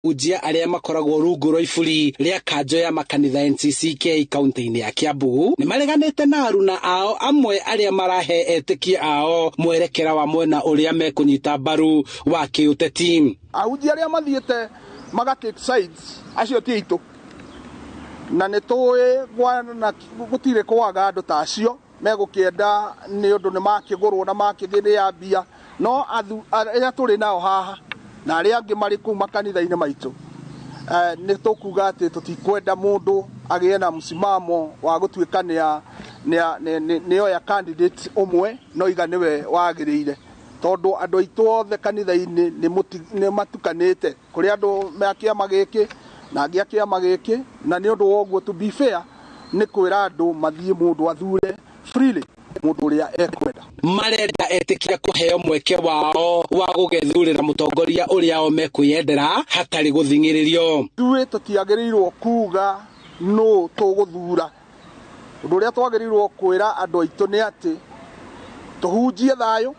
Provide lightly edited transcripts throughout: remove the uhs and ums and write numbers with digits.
Ahunjia arĩa makoragwo rungu rwa iburi rĩa kanjo ya makanitha NCCK kaunti-inĩ ya Kiambu nĩ mareganĩte na aruna ao amwe arĩa marahe etĩkia ao mwerekera wa mwena ũrĩa mekũnyita mbaru wa kĩũteti. Ahunjia arĩa mathiĩte maga take sides acio ti aitũ, na nĩ tũĩ gũtirĩ kwaga andũ ta acio megũkĩenda nĩ ũndũ nĩ makĩgũrwo na makĩgĩrĩa mbia, no arĩa tũrĩ nao haha na arĩa angĩ marĩ kũu makanitha-inĩ maitũ nĩ tũkuga atĩ tũtikwenda mũndũ agĩe na msimamo wa gũtuĩka nĩ oya candidate ũmwe no iga nĩwe wagĩrĩire, tondũ andũ aitũ othe kanitha-inĩ nĩ matukanĩte, kũrĩ andũ me a kĩama gĩkĩ na angĩ a kĩama gĩkĩ, na nĩ ũndũ wa ũguo to be fair nĩ kwĩra andũ mathiĩ mũndũ athure freely mũndũ ũrĩa ekwenda. Marenda etĩkia kũheo mweke wao wa gũgethurĩra mũtongoria ũrĩa o mekwĩyendera hatarĩ gũthing'ĩrĩrio. Ithuĩ tũtiagĩrĩirwo kuga nũ tũgũthura. Ũndũ ũrĩa twagĩrĩirwo kwĩra andũ aitũ nĩ atĩ tũhunjie thayũ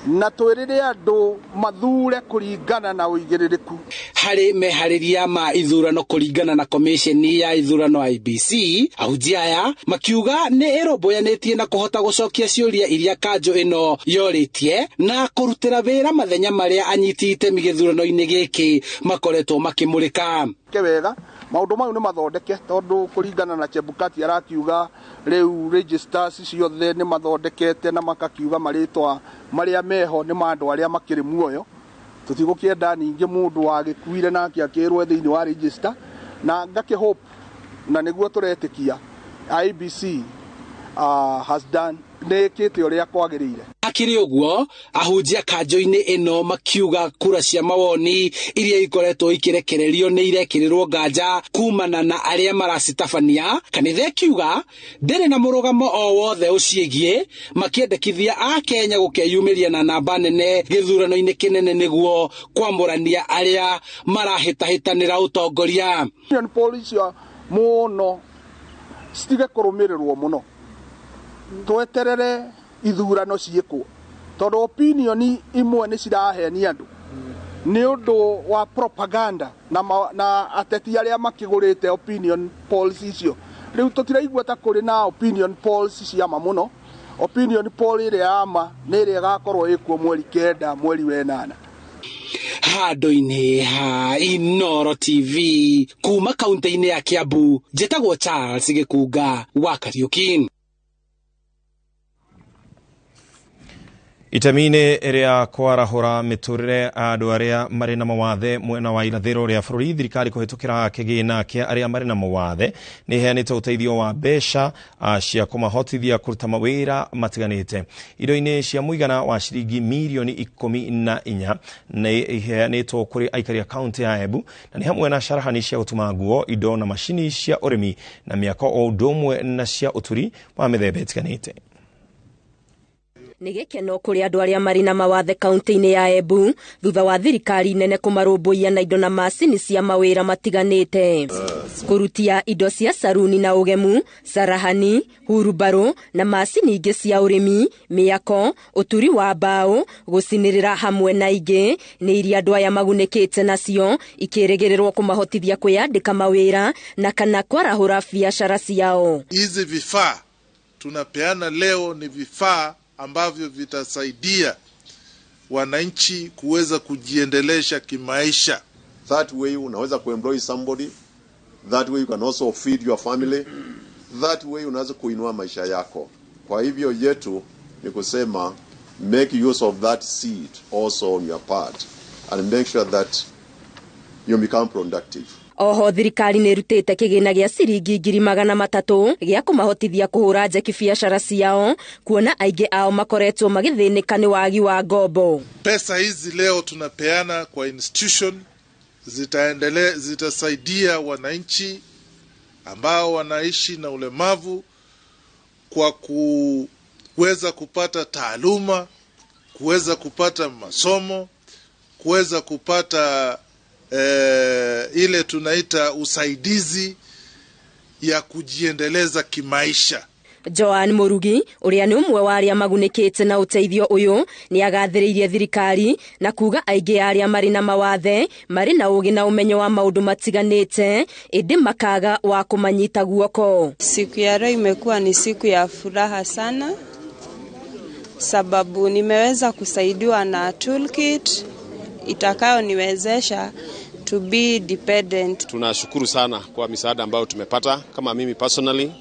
na twĩrĩre andũ mathure kũringana na ũigĩrĩrĩku. Harĩ meharĩria ma ithurano kũringana na komisheni ya ithurano IEBC, ahunjia aya makiuga nĩ ĩrũmbũyanĩtie na kũhota gũcokia ciũria iria kanjũ ĩno yorĩtie na kũrutĩra wĩra mathenya marĩa anyiti itemi gĩthurano-inĩ gĩkĩ makoretwo makĩmũrĩka. Ke wega maũndũ mau nĩ mathondeke, tondũ kũringana na Chebukati arakiuga rĩu registers ciothe nĩ mathondekete na makakiuga marĩtwa marĩa meho nĩ ma andũ arĩa makĩrĩ muoyo. Tũtigũkĩenda ningĩ mũndũ wagĩkuire nake akĩrwo thĩinĩ wa register, na ngakĩ hope na nĩguo tũretĩkia IEBC has done nĩ ĩkĩte ũrĩa kwagĩrĩire. Hakĩrĩ ũguo, ahunjia kanjũ-inĩ ĩno makiuga kura cia mawoni iria ikoretwo ikirekererio nĩ irekĩrĩrwo nganja kumana na arĩa maracitabania. Kanitha ĩkiuga ndĩrĩ na mũrũgamo o wothe ũciĩgiĩ, makĩendekithia a Kenya gũkeyumĩria na namba nene gĩthurano-inĩ kĩnene nĩguo kwamũrania arĩa marahĩtahĩtanĩra ũtongoria. Opinion poll icio mũno citige kũrũmĩrĩrwo mũno, tweterere ithurano ciĩkwo, tondũ opinion imwe nĩ cirahenia andũ nĩ ũndũ wa propaganda na ateti arĩa makĩgũrĩte opinion polls icio. Rĩu tũtiraigua ta kũrĩ na opinion polls cia ma mũno. Opinion poll ĩrĩa ya ma nĩ ĩrĩa ĩgakorwo ĩkuo mweri 9 mweri wa 8. Handũ-inĩ ha Inooro TV kuma kaunti-inĩ ya Kiambu, njĩtagwo Charles Gĩkunga wa Kariuki. Itemi-inĩ rĩa kwarahũra mĩtũrĩre andũ arĩa marĩ na mawathe mwena wa irathĩro rĩa bũrũri, thirikari kũhĩtũkĩra kĩgĩna kĩa arĩa marĩ na mawathe nĩ iheanĩte ũteithio wa mbeca cia kũmahotithia kũruta mawĩra matiganĩte. Indo-inĩ cia mũigana wa ciringi mirioni 14 nĩ iheanĩtwo kũrĩ aikari a kaunti ya Embu, na nĩ hamwe na carahani cia gũtuma nguo, indo na macini cia ũrĩmi na mĩako, o ũndũ ũmwe na cia ũturi wa mĩthemba ĩtiganĩte. Nĩ gĩkeno kũrĩ andũ arĩa marĩ na mawathe kaunti-inĩ ya Embu thutha wa thirikari nene kũmarũmbũiya na indo na macini cia mawĩra matiganĩte, kũrutia indo cia saruni na ũgemu, carahani, hurubarũ na macini ingĩ cia ũrĩmi, mĩako, ũturi wa mbaũ, gũcinĩrĩra hamwe na ingĩ nĩ iria andũ aya magunĩkĩte nacio, ikĩrĩgĩrĩrwo kũmahotithia kwĩyandĩka mawĩra na kana kwarahũra biacara ciao. Hizi vifaa tunapeana leo ni vifaa ambavyo vitasaidia wananchi kuweza kujiendelesha kimaisha. That way unaweza kuemploy somebody, that way you can also feed your family, that way unaweza kuinua maisha yako. Kwa hivyo yetu ni kusema make use of that seed also on your part and make sure that you become productive. Oho thirikari nĩ ĩrutĩte kĩgĩna gĩa ciringi 300,000 gĩa kũmahotithia kũhũra njeki biacara ciao, kuona aingĩ ao makoretwo magĩthĩnĩka nĩ wagi wa ngombo. Pesa hizi leo tunapeana kwa institution zitaendelea, zitasaidia wananchi ambao wanaishi na ulemavu kwa kuweza kupata taaluma, kuweza kupata masomo, kuweza kupata ile tunaita usaidizi ya kujiendeleza kimaisha. Joan Murugi uria ni umwe wa aria magunikite na uteithio uyu ni agathiriirie thirikari na kuga aingi aria mari na mawathe mari na ugi na umenyo wa maundu matiganite indi makaga wa kumanyita guoko. Siku ya leo imekuwa ni siku ya furaha sana sababu nimeweza kusaidiwa na toolkit itakayoniwezesha to be dependent. Tunashukuru sana kwa misaada ambayo tumepata. Kama mimi personally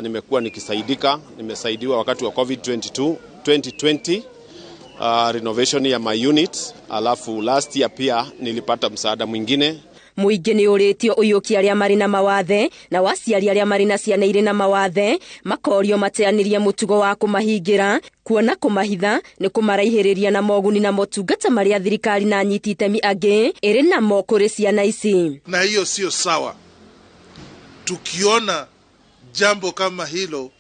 nimekuwa nikisaidika, nimesaidiwa wakati wa COVID-22 2020 renovation ya my unit, alafu last year pia nilipata msaada mwingine. Muingi ni uritio uyuki aria mari na mawathe na waciari aria mari na ciana iri na mawathe makorio mateanirie mutugo wa kumahingira kuona kumahitha ni kumaraihiriria na moguni na motungata maria thirikari na anyiti itemi angi iri namo kuri ciana ici. Na hiyo sio sawa. Tukiona jambo kama hilo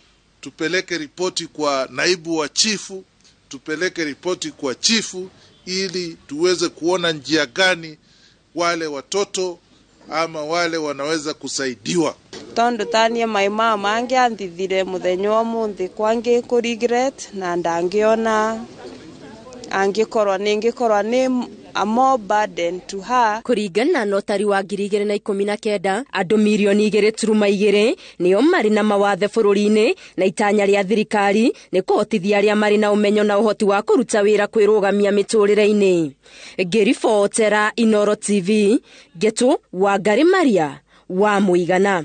tupeleke ripoti kwa naibu wa chifu, tupeleke ripoti kwa chifu ili tuweze kuona njia gani wale watoto ama wale wanaweza kusaidiwa. Tondu tanie my mama angianthithire muthenya umuthi kwangi ku regret na ndangiona angikorwa ningikorwa ni a more burden to her. Kuringana na ũtari wa 2019 andũ mirioni 2.2 nĩo marĩ na mawathe bũrũri-inĩ na itanya rĩa thirikari nĩ kũhotithia arĩa marĩ na ũmenyo na ũhoti wa kũruta wĩra kwĩrũgamia mĩtũrĩre-inĩ. Ngĩribotera Inoro TV, Ngetu Wangari Maria wa Mũigana.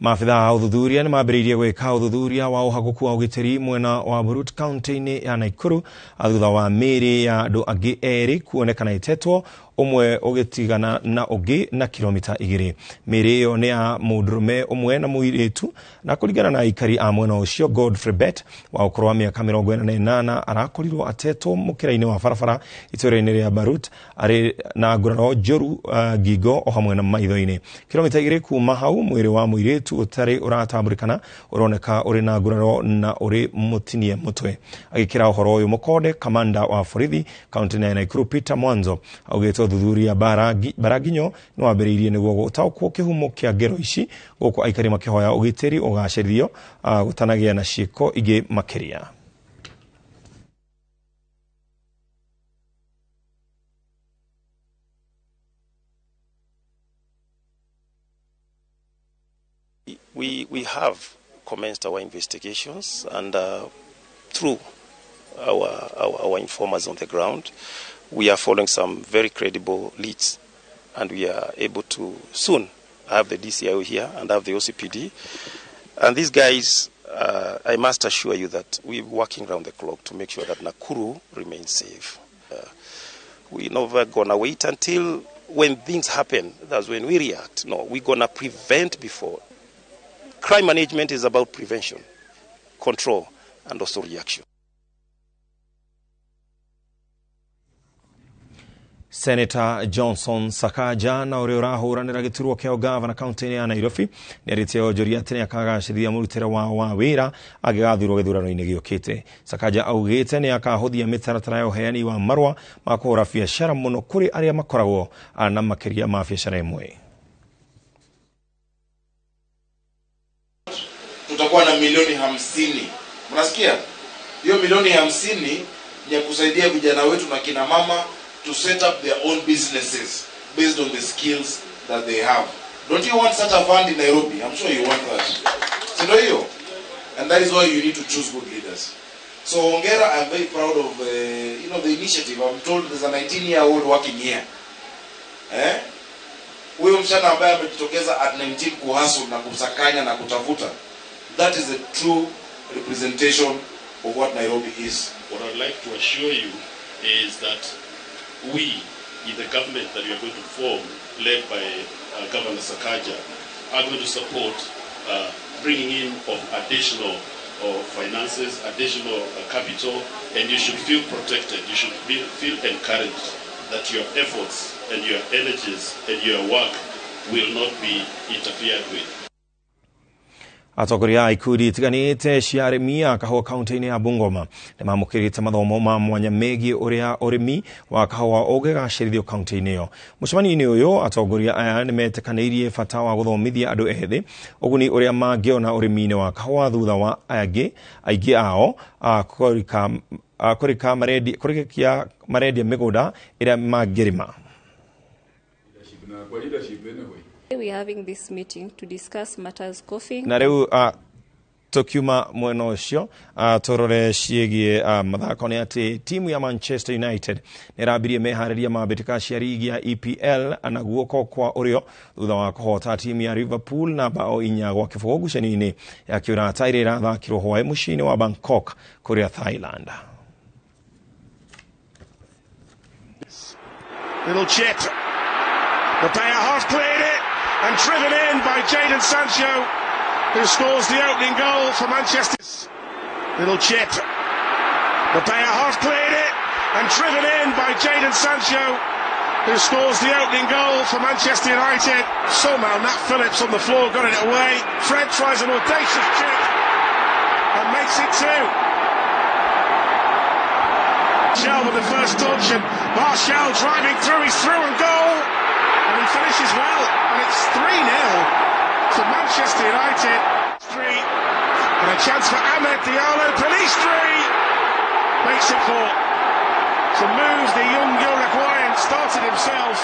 Maabitha a ũthuthuria nĩ mambĩrĩirie gwĩka ũthuthuria wa ũhagũku wa ũgitĩri mwena wa Burut kaunti-inĩ ya Nakuru thutha wa mĩĩrĩ ya andũ angĩ erĩ kuonekana ĩtetwo, ũmwe ũgĩtigana na ũngĩ na kilomita 2. Mĩĩrĩ ĩyo nĩ ya mũndũrũme ũmwe na mũirĩtu, na kũringana na aikari a mwena ũcio, Godfrey Bett wa ũkũrũ wa mĩaka 48 arakorirwo atetwo mũkĩra-inĩ wa barabara itũũra-inĩ rĩa Barut arĩ na nguraro njũru ngingo o hamwe na maitho-inĩ. Kilomita 2 kuma hau mwĩrĩ wa mũirĩtu ũtarĩ ũratambũrĩkana ũroneka ũrĩ na nguraro na ũrĩ mũtinie mũtwe. Agĩkĩra ũhoro ũyũ mũkonde, kamanda wa borithi kaunti-inĩ ya Nakuru Peter Mwanzo augĩte ũthuthuria Baraginyo nĩ wambĩrĩirie nĩguo gũtaũkwo kĩhumo kĩa ngero ici, gũkũ aikari makĩhoya ũgitĩri ũgacĩrithio gũtanagĩa na ciĩko ingĩ makĩria. We have commenced our investigations, and through our informers on the ground, we are following some very credible leads, and we are able to soon have the DCIO here and have the OCPD. And these guys, I must assure you that we're working round the clock to make sure that Nakuru remains safe. We're never gonna wait until when things happen, that's when we react. No, we're gonna prevent before. Crime management is about prevention, control, and also reaction. Senator Johnson Sakaja na ũrĩa ũrahũranĩra gĩturwa kĩa ũgavana kaunti-inĩ ya Nairobi nĩarĩtie onjoria atĩ nĩakagacĩrithia mũrutĩre wao wa wĩra angĩgathurwo gĩthurano-inĩ gĩũkĩte. Sakaja augĩte nĩakahũthia mĩtaratara ya ũheani wa marũa ma kũhũra biacara mũno kũrĩ arĩa makoragwo na makĩria ma biacara ĩmwe. Tutakuwa na milioni 50. Mnasikia? Hiyo milioni 50 ni ya kusaidia vijana wetu na kina mama to set up their own businesses based on the skills that they have. Don't you want such a fund in Nairobi? I'm sure you want that. Si ndio hiyo? And that is why you need to choose good leaders. So Ongera, I'm very proud of the initiative. I'm told there's a 19-year-old working here. Eh? Huyo msichana ambaye amejitokeza at 19 kuhustle na kusakanya na kutafuta. That is a true representation of what Nairobi is. What I'd like to assure you is that we, in the government that we are going to form, led by Governor Sakaja, are going to support bringing in of additional finances, additional capital, and you should feel protected. You should feel encouraged that your efforts and your energies and your work will not be interfered with. Atongoria a ikundi itiganĩte cia arĩmi a kahũa kaunti-inĩ ya Bungoma nĩ mamũkĩrĩte mathomo ma mwanya megiĩ ũrĩa ũrĩmi wa kahũa ũngĩgacĩrithio kaunti-inĩ ĩyo. Mũcemanio-inĩ ũyũ atongoria aya nĩ metĩkanĩirie bata wa gũthomithia andũ ethĩ ũguni ũrĩa mangĩona ũrĩmi-inĩ wa kahũa thutha wa aingĩ ao kũrĩka marendia mĩgũnda ĩrĩa mangĩrĩma. We are having this meeting to discuss matters coffee. Na rĩu tukiuma mwena ũcio tũrore ciĩgiĩ mathako nĩ atĩ timu ya Manchester United nĩ ĩrambirie meharĩria ma mbĩtĩka cia rigi ya EPL na guoko kwa ũrĩo thutha wa kũhota timu ya Liverpool na bao 4-0 ngucanio-inĩ ya kĩũrata ĩrĩa ĩrathakirwo hwaĩ mũciĩ-inĩ wa Bangkok kũrĩa Thailand. Little chip. Matea half cleared it and driven in by Jadon Sancho, who scores the opening goal for Manchester. Little chip. Matea half cleared it and driven in by Jadon Sancho, who scores the opening goal for Manchester United. Somehow Nat Phillips on the floor got it away. Fred tries an audacious chip and makes it 2. Martial with the first touch, and Martial driving through, he's through and goal. And he finishes well, and it's 3-0 to Manchester United. 3, and a chance for Ahmed Diallo. Pellistri makes it 4. To move the young Uruguayan started himself.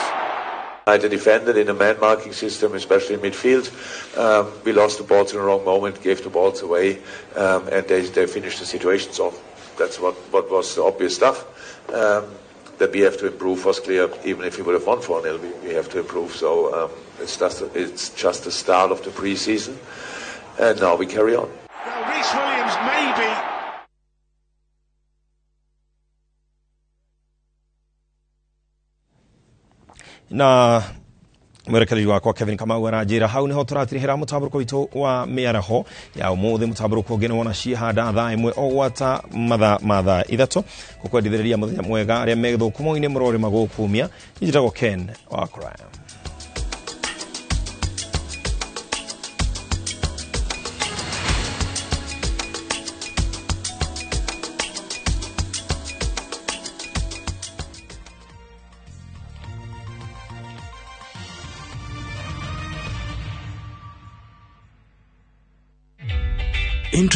United defended in a man-marking system, especially in midfield. We lost the balls in the wrong moment, gave the balls away, and they finished the situations off. That's what was the obvious stuff. That we have to improve was clear. Even if we would have won 4-0, we have to improve. So it's just the start of the pre-season, and now we carry on. Well, Rhys Williams maybe. Na mwerekereri wakwa Kevin Kamau aranjĩra hau nĩho tũratirihĩra mũtambũrũko witũ wa mĩaraho ya ũmũthĩ. Mũtambũrũko ũngĩ nĩwona ciĩhanda thaa 1 o gwata mathaa ma thaa 3 gũkwendithĩrĩria mũthenya mwega arĩa me thũkũmo-inĩ mũrorĩma gũkumia. Njĩtagwo Ken wa Crime.